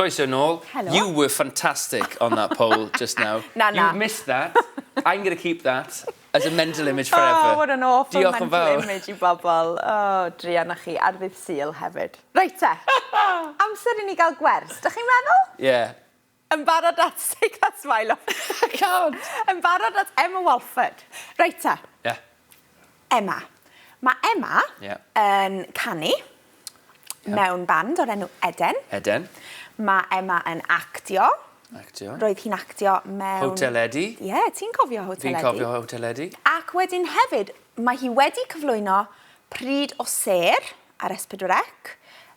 Croeso nôl. Helo. You were fantastic on that pole just now. Na, na. You missed that. I'm going to keep that as a mental image forever. Oh, what an awful Diolch yn mental fawr. image i bobl. Oh, druan â chi ar ddydd Sul hefyd. Reit te, amser i ni gael gwers. Dych chi'n meddwl? Yeah. Yn barod at take that smile off. I can't. Yn barod at Emma Walford. Reit te. Yeah. Emma. Mae Emma yeah. yn canu yeah. mewn band o'r enw Eden. Eden. Mae Emma yn actio. Actio. Roedd hi'n actio mewn... Hotel Eddie. Ie, yeah, ti'n cofio Hotel Fi'n Eddie. Fi'n cofio Hotel Eddie. Ac wedyn hefyd, mae hi wedi cyflwyno Pryd o Sêr ar S4C,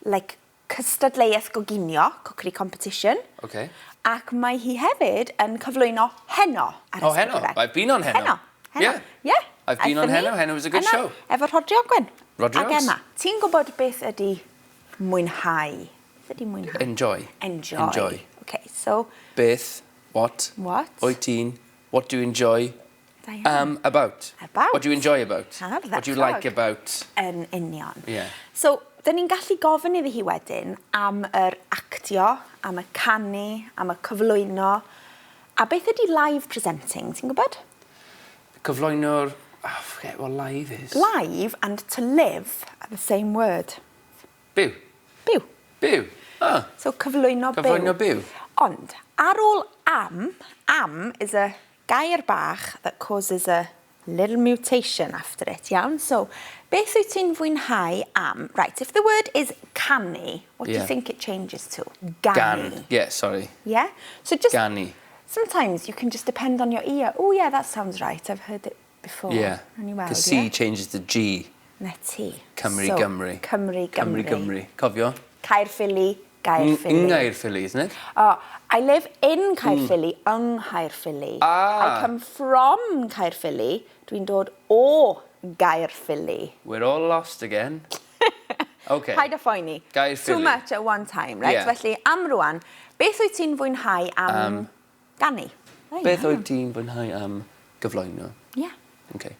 like cystadleuaeth goginio, cookery competition. Okay. Ac mae hi hefyd yn cyflwyno Heno ar Oh, Heno. S4C. I've been on Heno. Heno. Heno. Yeah. Yeah. I've been on Aethon ni Heno. Heno was a good yna show. Efo Rhodri Ogwen. Rhodri Ac Ogs. Emma. Ti'n gwybod beth ydy mwynhau? Beth ydy mwynhau? Enjoy. Enjoy. Enjoy. Okay, so Beth, what, What? wyt ti'n, what do you enjoy, Da iawn. about. About. What do you enjoy about? Ardderchog. What do you like about? Yn union. Yeah. So, dyn ni'n gallu gofyn iddi hi wedyn am yr actio, am y canu, am y cyflwyno. A beth ydy live presenting, ti'n gwybod? Cyflwyno'r... Oh, I forget what live is. Live and to live are the same word. Byw. Byw. Byw. Ah. So cyflwyno byw. Cyflwyno byw. Ond, ar ôl am, am is a gair bach that causes a little mutation after it, iawn? So, beth wyt ti'n fwynhau am? Right, if the word is canu, what do you think it changes to? Ganu. Gan. Yeah, sorry. Yeah? So just... Ganu. Sometimes you can just depend on your ear. Oh yeah, that sounds right. I've heard it before. Yeah. O'n i weld, Because C yeah? changes to G. Na ti. Cymru, so, Gymru. Cymru, Gymru. Cymru, Gymru. Cofio? Caerffili, Gaerffili. Yng Nghaerffili, isn't it? Oh, I live in Caerffili, yng Nghaerffili. Ah. I come from Caerffili. Dwi'n dod o Gaerffili. We're all lost again. Okay. Paid â phoeni. Gaerffili. Too much at one time, right? Yeah. Felly, am rwan, beth wyt ti'n fwynhau am Am- ganu? Beth wyt ti'n fwynhau am gyflwyno? Yeah. Okay.